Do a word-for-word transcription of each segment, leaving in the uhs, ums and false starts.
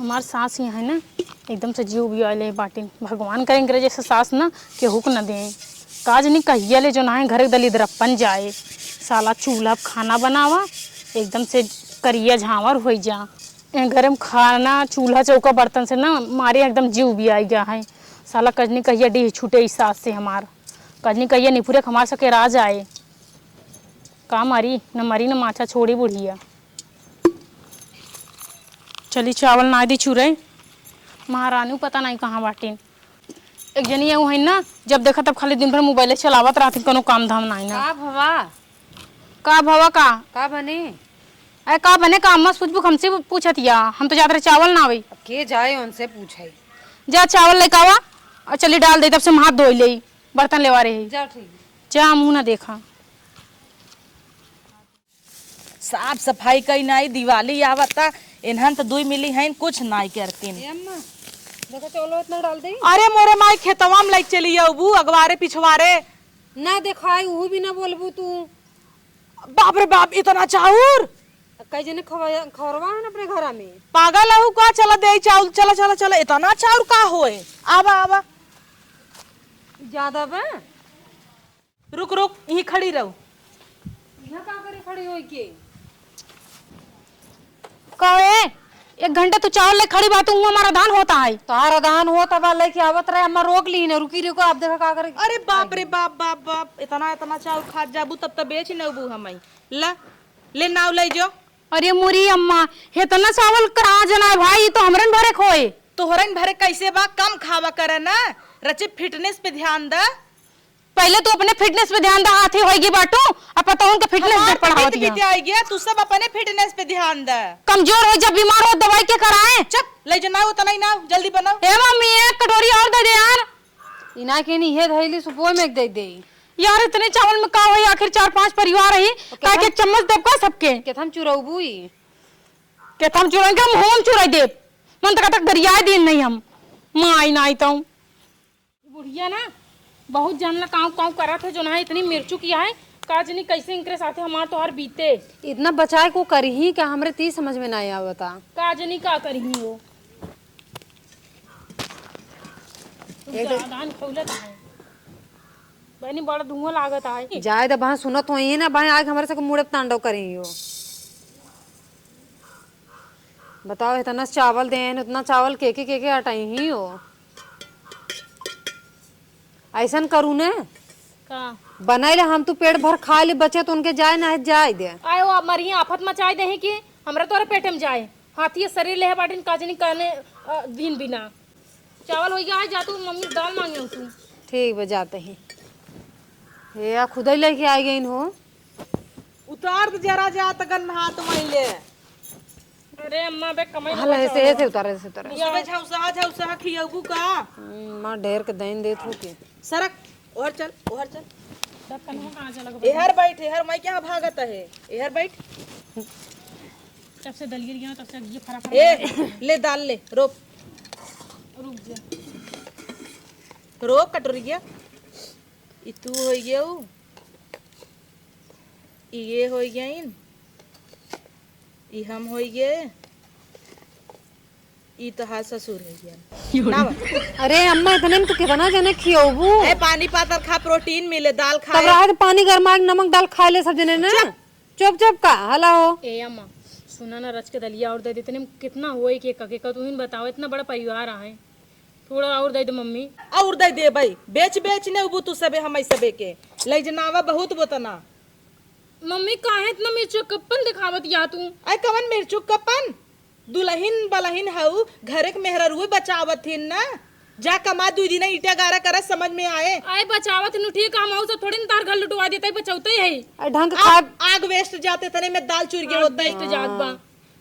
हमार सास यहाँ है ना, एकदम से जीव भी आइले बाटिन। भगवान करे इनकरे जैसे सास ना केहू के न दें। का जनी कहिया ले जो ना है घर के दलिद्रपन जाए। साला चूल्हा पे खाना बनावा, एकदम से करिया झांवर होई जा। ए घर में खाना, चूल्हा, चौका, बर्तन से ना मारे एकदम जीव भी आई गया है। साला कजनी कहिया डीह छूटे ई सास से हमार। कजनी कहिया निपुरे के हमार सके राज आए। का मरी, न मरी, न माछा छोड़ी बुढ़िया। चली चावल नाई दी चुरई। महारानी पता नाई कहाँ बाटिन। एक जनी एहू है ना, जब देखा तब खाली दिन भर मोबाइले चलावत रहती, कोनो काम धाम नाई ना। का भवा? का भवा का? का बने? अरे का बने का, अम्मा से पूछबू, हमसे पूछत या, हम तो जात रहे चावल नावै। अब के जाए उनसे पूछे? जा चावल लेके आवा और चली डाल दे, तब से हम हाथ धोई ले, बर्तन लेवा रहे। जा ठीक। जा मुँह ना देखा। साफ सफाई कई नाई, दिवाली आवता, इन्हन त दुई मिली हैं, कुछ नाई करतीन। ए अम्मा, देखो चलो इतना डाल दे। अरे मोरे माई, खेतवा में लाइक चली अबू, अगवारे पिछवारे। ना देखाई, उहू भी ना बोलबू तू। बाप रे बाप, इतना चाउर? कई जने खवा-, खवरवा है ना अपने घरा में। पागल हऊ का? चला दे चाउर, चला, चला, चला, इतना चाउर का होए? आवा, आवा। ज्यादा बा? रुक, रुक, यहीं खड़ी रहो। यहाँ का करे खड़ी होई के? कहे, एक घंटा तू चावल ले खड़ी बा, तू हुआं हमारा धान होता है। तोहार धान होता बा, लेके आवत रहे, अम्मा रोक ली ने, रुकी, रुको, आप देखा का करे। अरे बाप रे बाप, बाप, बाप, इतना, इतना चाउर खात जाबू, तब त बेच नेबू हमई। ला, ले नाव ले जो। अरे मोरी अम्मा, इतना चावल कहाँ जना है भाई, ई तो हमरन भरे खोए। तोहरन भरे कैसे बा, कम खावा करे ना, रचे fitness पे ध्यान द। पहले तू अपने fitness पे ध्यान द, हाथी होइगी बाटू, अब पता उनका fitness हमार पे पढ़ावत बीत बीत आइगी, तू सब अपने fitness पे ध्यान द। कमजोर हो, जब बीमार हो, दवाई के कराए? चुप, ले जा, ना उतना ही ना, जल्दी बनाओ। ए मम्मी, एक कटोरी और दे दे यार। इना के नहीं, ये धैली सुपोय में दे दे। यार, इतने चावल में का होई, आखिर चार पांच परिवार है, तो का केथन, एक चम्मच देब का सबके? केथन चुरौबू ई? केथन चुरौबू, हम होम चुराई देब। मन तक तक गरियाए दिन नहीं हम। माई ना आई तो। बुढ़िया ना बहुत जानला काव काव करत है, जो ना इतनी मिर्चू किया है, का जनी कैसे इनकरे साथे हमार तोहार बीते। इतना बचाए को करही का, हमरे ती समझ में ना आवता। का जनी का करही हो। तू एक जा, धान खौलत है। बहनी, बड़ा धुआं लागत है। जाए द, बहाँ सुनत होई ना, बहाँ आके हमरे से मूड़े तांडव करी हो। बताओ, इतना चावल देन, उतना चावल के के, के के अटाई ही हो। ऐसन करू ने? का? बनाई ले, हम तू पेट भर खा ले, बचे तो उनके जाए ना जाए दे। आयो, अब मरिए आफत मचाए दे कि हमरा तोरे पेट में जाए। हाथी शरीर ले बाटिन, काजनी काने, अ, दिन बिना। चावल हो गया है, जा तू मम्मी से दाल मांगे हो तू। ठीक बा, जाते ही। ये आ खुदई लेके आ गई हो। उतार दे जरा जा तगन हाथ महिले। अरे अम्मा बे कमाई हल ना ऐसे, बचाओ। ऐसे उतार, ऐसे उतार। उसमें झौसा, झौसा खियाऊ का? हम्म, माँ ढेर के दैन देत हो के। सरक, ओहर चल, ओहर चल। तब कन्हवा कहाँ चला गया? एहर बैठ, एहर मैं क्या भागत है? एहर बैठ। जब से दलिया लिया, तब से ये फरा फरा ए, ले दाल ले, रोक। रुक जा। रोक कटोरिया। ई तू होई गया ऊ। ई ये होई गइन। ई हम होई गए। ई तोहार ससुर होई गया। ना बा। अरे अम्मा, इतने में तो कितना जने खियौबू? ए, पानी पातर खा, प्रोटीन मिले, दाल तब खाए। रहा के पानी गरमा के नमक डाल खा ले सब जने ना। चुप। चुप चुप का हला हो। ए अम्मा, सुना ना, रच के दलिया और दे दे, इतने में कितना होई के कके का, तू ही बताओ, इतना बड़ा परिवार आहे, थोड़ा और दे दे मम्मी। और दे दे भाई, बेच बेच ने उबू तू सबे, हम सबे के ले जनावा बहुत बोतना। मम्मी, काहे इतना मिर्चुकप्पन दिखावत या तू? अरे कवन मिर्चुकप्पन? दुलहिन बलहिन हऊ, घरे के मेहररुए बचावत हिन ना। जा कमा दुई दिन ईटा गारा करा, समझ में आए। आए बचावत नु ठीक, हम हऊ सब थोड़ी ना तार घर लुटवा देते, बचौते ही है। अरे ढंग आग, खाए। आग waste जाते तने में दाल चुर गए आग होते। Waste जात बा।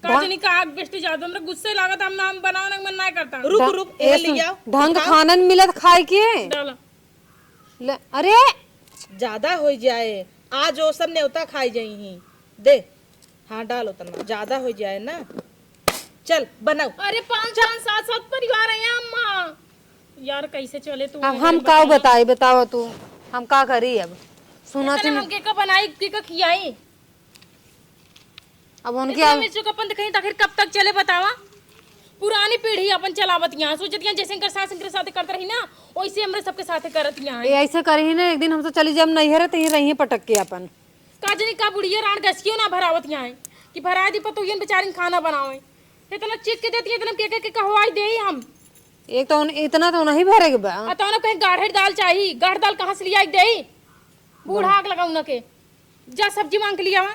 का ढंग जनी का आग waste जात बा, हमरा गुस्से लागत, हम ना, हम बनावे ना मन ना करता। रुक, ढंग, रुक, ए एहर सुन, ले आओ, ढंग उठाओ। खानन मिलत खाए के। डाला। ले, अरे! ज्यादा होइ जाए, आज ओ सब नेवता खाइ जइहीं। दे, हाँ, डाल ओतना, ज्यादा होइ जाए ना। चल, बनाओ। अरे, पाँच, चल। पाँच, सात, सात परिवार हैं अम्मा। यार, कैसे चले तू अब हमारे हम काउ बतावा? बताई, बतावा तू, हम का करी अब? सुना इतने थी हम केका बनाई, केका खियाई? अब उनके इतना अब मिर्चू का पंथ कहीं तो आखिर कब तक चले बतावा? पुरानी पीढ़ी अपन चलावत यहाँ, सोचत यहाँ जैसे इनकर सास इनकर साथे करत रही ना, वैसे हमरे सबके साथे करत यहाँ ए, है। ऐसे करी ना, एक दिन हम तो चली जाब नैहरे, तो यहीं रही पटक के अपन। का जानी का बुढ़िया राण गैस क्यों ना भरावत यहाँ है कि भरा दी पतोहियन बेचारिन खाना बनावे। इतना चीख के देती है, इतना के के के कहवाई देई हम। एक तो उन, इतना तो नहीं भरे के बा। आ तो उन्हें कहीं गाढ़े दाल चाहिए, गाढ़ दाल कहाँ से लिया देई? बूढ़ा आग लगा उनके। जा सब्जी मांग के लिया।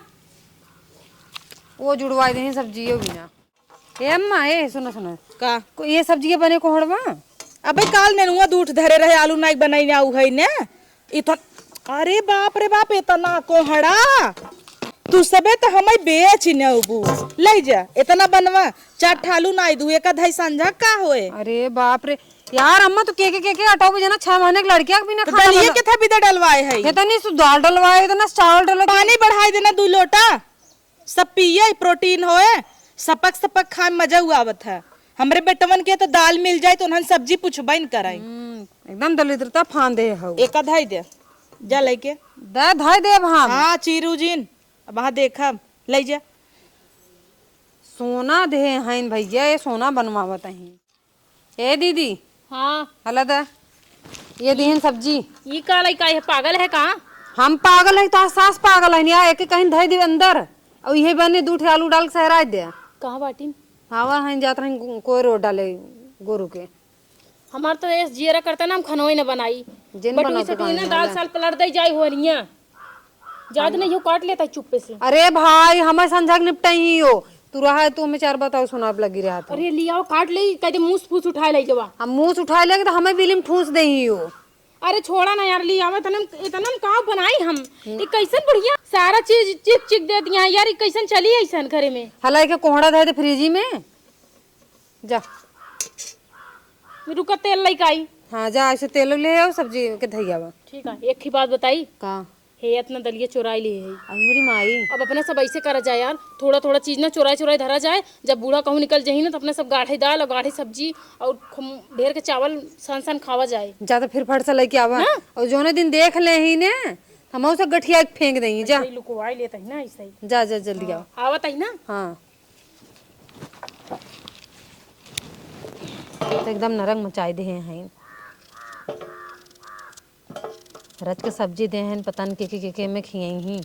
वो जुड़वाई देही सब्जियो भी ना। ए अम्मा, ए सुनो, सुनो। का? को-, ये सब्जी के बने कोहड़वा? अबे काल नेनुआ दूठ धरे रहे, आलू नाई बनाई ना, उ है ने। इतन-, अरे बाप रे बाप, इतना कोहड़ा। तू सबे तो हमें बेच ही नेबू। ले जा, इतना बनवा, चार ठा आलू नाई दू, एक आधा संझा का होए? अरे बाप रे, यार अम्मा, तू के के के के अटौबे जना, छह महीने के लड़किया के बिना तो खाना दलिया बना। के था बिदा डलवाए है। इतनी सु दाल डलवाए, इतना चावल डलवाए। पानी बढ़ाई देना दू लोटा। सब पिए, प्रोटीन होए, सपक सपक खाए में मजा उ आवत है। हमरे बेटवन के तो दाल मिल जाए तो उन्हन सब्जी पूछबे न कराई। हम्म, एकदम दलिद्रता फान दे हऊ। एक आधा ही दे, जा लेके। दे धाई देब हम। हाँ, चीरू जीन, अब वहाँ देखब, ले जा। सोना दे हईन भैया, ये सोना बनवावत हईन। ए दीदी। हाँ। हला दा, ये दिहन सब्जी। ई का लइका है, पागल है का? हम पागल है, तो सास पागल है, या एक कहीं धई दे अंदर, और ये बने दू ठे आलू डाल के सहराय दे। कहाँ बाटिन? हवा है, जात रहे कोई रोड डाले गोरू के। हमार तो एस जियरा करता ना, हम खनवे न बनाई। जिन बटुई बनाओ से तो दुकान ना में दाल वाला। साल पलट दे जाई होरिया। जात नहीं हो, काट लेता है चुप्पे से। अरे भाई, हमें संझा के निपटाई ही हो। तू रहा है, तू हमें चार बताओ सुनाब लगी रहा तू। अरे लियाओ, काट ले, कह दे मूस फूस उठाए ले जवा। हम मूस उठाए लेके तो हमें बिलिम ठूस दे ही हो। अरे छोड़ा ना यार, लियाओ, इतने, इतने में का बनाई हम? हम्म। ये कैसन बुढ़िया सारा चीज चिक चिक दे दिया है यार, ये कैसन चली ऐसन घरे में? हला के कोहड़ा धर दे फ्रिज में। जा। रुका, तेल लइके आई। हाँ, जा, ऐसे तेल ले आओ, सब्जी के धइया बा। ठीक है, एक ही बात बताई। का? हे, इतना दलिया चोराई लिए है। अरे मेरी माई। अब अपना सब ऐसे करा जाए यार, थोड़ा थोड़ा चीज ना चोराई चोराई धरा जाए, जब बूढ़ा कहूँ निकल जाही ना, तो अपना सब गाढ़े दाल और गाढ़े सब्जी और खूब ढेर के चावल सन सन खावा जाए। जा तो फिर फट से लेके आवा। हाँ? और जोने दिन देख ले ही ने, हम उसे गठिया के फेंक देंगे। जा। ऐसे ही लुकवाई लेता ही ना, ऐसे ही। जा, जा, जल्दी हाँ, आओ। आवत ही ना। हाँ। तो एकदम नरक मचाई दे हैं। रच के सब्जी दे हैं, पता न के, के, के, के में खियाई ही।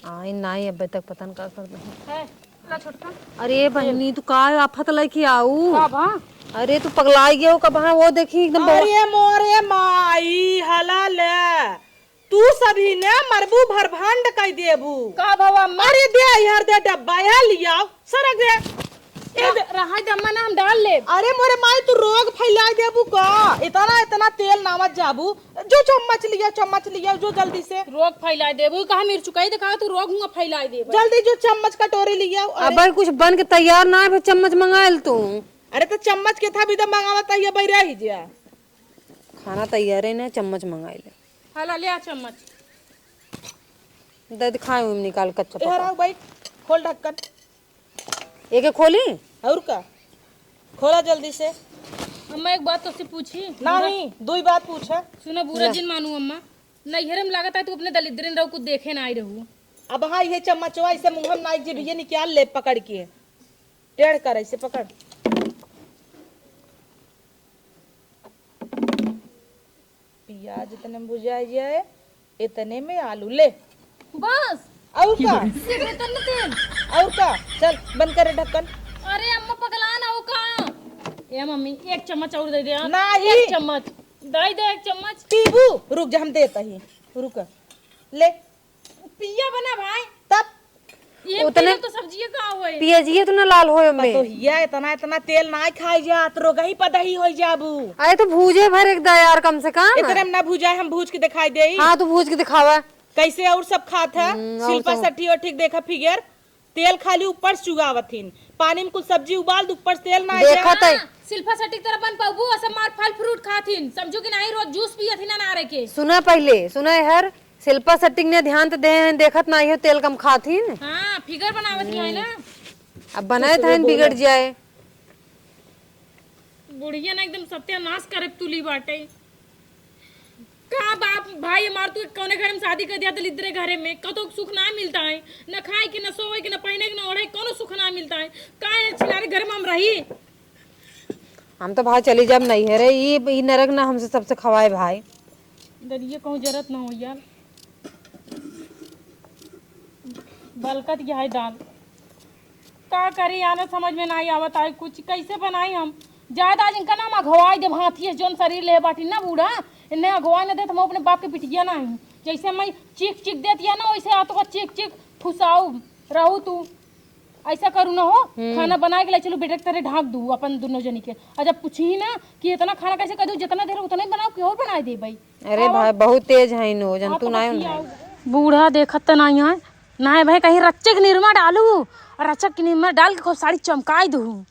आई नाई, अबे तक पता न का कर दे। है, ला छोटका। अरे बहिनी, तू का आफत लेके आऊ? का बा? अरे तू पगलाई गयो का बहा? वो देखी एकदम बहुत अरे मोरे माई, हला ले। तू सभी ने मरबू भरभांड कई देबू। का भवा अम्मा? अरे दे यार, दे डब्बा, यहाँ लियाओ, सरक दे। ए दे। रहा दे अम्मा ना, हम डाल लेब। अरे मोरे माई, तू रोग फैला देबू का? इतना, इतना तेल नावत जाबू। जो चम्मच लिया, चम्मच लिया, जो जल्दी से। रोग फैला देबू, कहा मिर्चुकाई देखा, तू रोग हुआ फैला देबू। जल्दी जो चम्मच कटोरी लिया। अरे। अबे कुछ बन के तैयार ना है, फिर चम्मच मंगाइल तू। अरे तो चम्मच के था भी तो मंगावत है, ये बैरा ही जा। खाना तैयार है ना, चम्मच मंगाई ले। हाला ले आ चम्मच। दे दिखाए हूँ निकाल कच्चा ए, पका। हराओ भाई, खोल ढक्कन। एके खोली? और का? खोला जल्दी से। अम्मा, एक बात तोसे पूछी? नहीं, दुई बात पूछा। सुनो, बुरा ना। जिन मानू अम्मा, नैहरे में लागत है तू अपने दलिद्रन रहो, कुछ देखे ना आई रहू। अब हाँ, ये चम्मचवा इसे मुँह में ना, जीभिये निकाल ले पकड़ के, टेढ़ कर, ऐसे पकड़। पियाज इतने में भुजाई जाए, इतने में आलू ले। बस। और का? सिर्फ इतने तेल? और का? चल, बंद करे ढक्कन। अरे अम्मा, पगला ना हो का? ए मम्मी, एक चम्मच और दे दे यार। नहीं। एक चम्मच। दे दे एक चम्मच। पीबू? रुक जा, हम देता ही। रुक। ले। पिया बना भाई। तब ये उतने तेल तो सब्जिए का होए। पियजिए तो ना लाल होए में। पतोहिया, इतना, इतना तेल ना खाई जात, रोगही पदही होई जाबू। अरे तो भूजे भर एक दा यार, कम से कम। इतने में ना भुजाए, हम भूज के दिखाई देई। हाँ, तू भूज के दिखावा। कैसे और सब खात है? हम्म, और शिल्पा सब। शेट्टी और ठीक देखा फिगर, तेल खाली ऊपर से चुगावत हिन। पानी में कुछ सब्जी उबाल दे, ऊपर से तेल ना आए देखत जा। है। हाँ, शिल्पा शेट्टी की तरह बन पाबू, और सब मार फल फ्रूट खात हिन। समझू कि नहीं, रोज जूस पियत हिन अनारे के। सुना पहले, सुना है हर, शिल्पा शेट्टी ने ध्यान तो दे हैं, देखत ना हो तेल कम खात हिन। हाँ, फिगर बनावत ही है ना। अब बनाए कुछ था भी बिगड़ बोला। जाए। बुढ़िया ना एकदम सत्यानाश करे तुली बाटे। का बाप भाई हमार, तू कौने घर में शादी कर दिया दलिद्रे घरे में? कतो सुख ना मिलता है, न खाए के, न सोए के, न पहने के, न ओढ़े के, कौनो सुख ना मिलता है। का है छिनारे घर में हम रही? हम तो भाई चली जाब नैहरे, ई ई नरक ना हमसे सबसे खवाए भाई। दलिए कहूँ जरत ना हो यार, बलकत यह है दाल। का करी यार, समझ में नाहीं आवत आए कुछ, कैसे बनाई हम? ज्यादा आज इनका ना हम अघवाई देब, हाथी है जौन शरीर ले बाटी ना बूढ़ा, इन्हें अघवाई न देत हम अपने बाप के बिटिया ना ही। जैसे मैं चीख चीख देत या ना, वैसे आ तो चीख चीख फुसाऊ रहू तू। ऐसा करू ना हो, हम्म। खाना बना के ले चलू बेटे के तरे ढाक दू अपन दोनों जनी के। और जब पूछी ना कि इतना खाना कैसे कर दू, जितना देर उतना ही बनाओ, केहू बनाए दे भाई। अरे खाओ। भाई, बहुत तेज है नो, जन हाँ, तू तो ना बतियाओ। बूढ़ा देखत त नाहीं है, नाहीं भाई, कहीं रच्चे के निरमा डालू और रच्चा के निरमा डाल के खूब साड़ी चमकाई दू।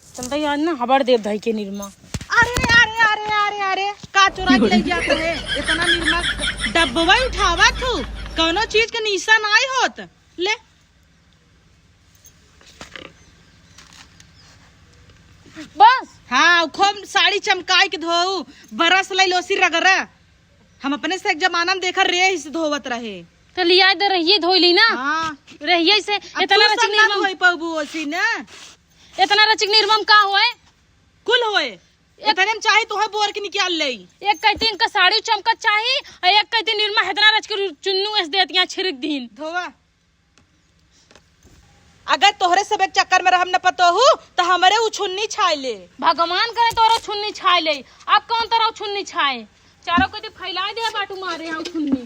चलते ही आज ना हबड़ देव भाई के निरमा। अरे, अरे, अरे, अरे, अरे, का चुरा के ले जाता है? इतना निरमा डब्बवा उठावा तू, कौनो चीज के निशा नाहीं होत। ले। बस? हाँ, खूब साड़ी चमकाई के धोऊ, बरस लाई लोसी रगरा। हम अपने से एक जमाना में देखा रे इस धोवत रहे। तो लिया दे रहिए धोई ली ना। हाँ। रहिए से अब इतना तू रचिक सब ना निरमा धोई पाबू ओसी ना। इतना रचिक निरमा में का होए? कुल होए। एक इतने में चाहे तोहे बोर के निकाल ले। एक कहती इनका साड़ी चमकत चाही, और एक कहती निरमा इतना रच के चुन्नू ऐस देती यहाँ छिड़क दीन। धोवा। अगर तोहरे सब एक चक्कर में रहम न पतोहू, तो हमरे उछुन्नी छाए ले। भगवान करे तोहरे उछुन्नी छाए ले। अब कौन तरह उछुन्नी छाए? चारों कति फैलाए दे बाटू मारे यहाँ उछुन्नी।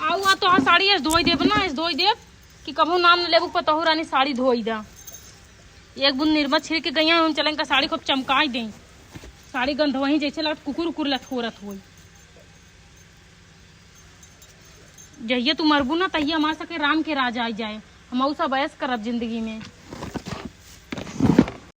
आऊ आ तोहार साड़ी ऐस धोई देब ना, ऐस धोई देब कि कबहू नाम न लेबू पतोहू रानी साड़ी धोई दा। एक बूंद निरमा छिड़क के गइया, हम चलें का साड़ी खूब चमकाई दें। साड़ी गंध वहीं जैसे लगत कुकुर उकुर लथोरत होई। जहिया तू मरबू ना, तहिया हमार सके राम के राज आई जाए। हम ऊ सब ऐस करब जिंदगी में।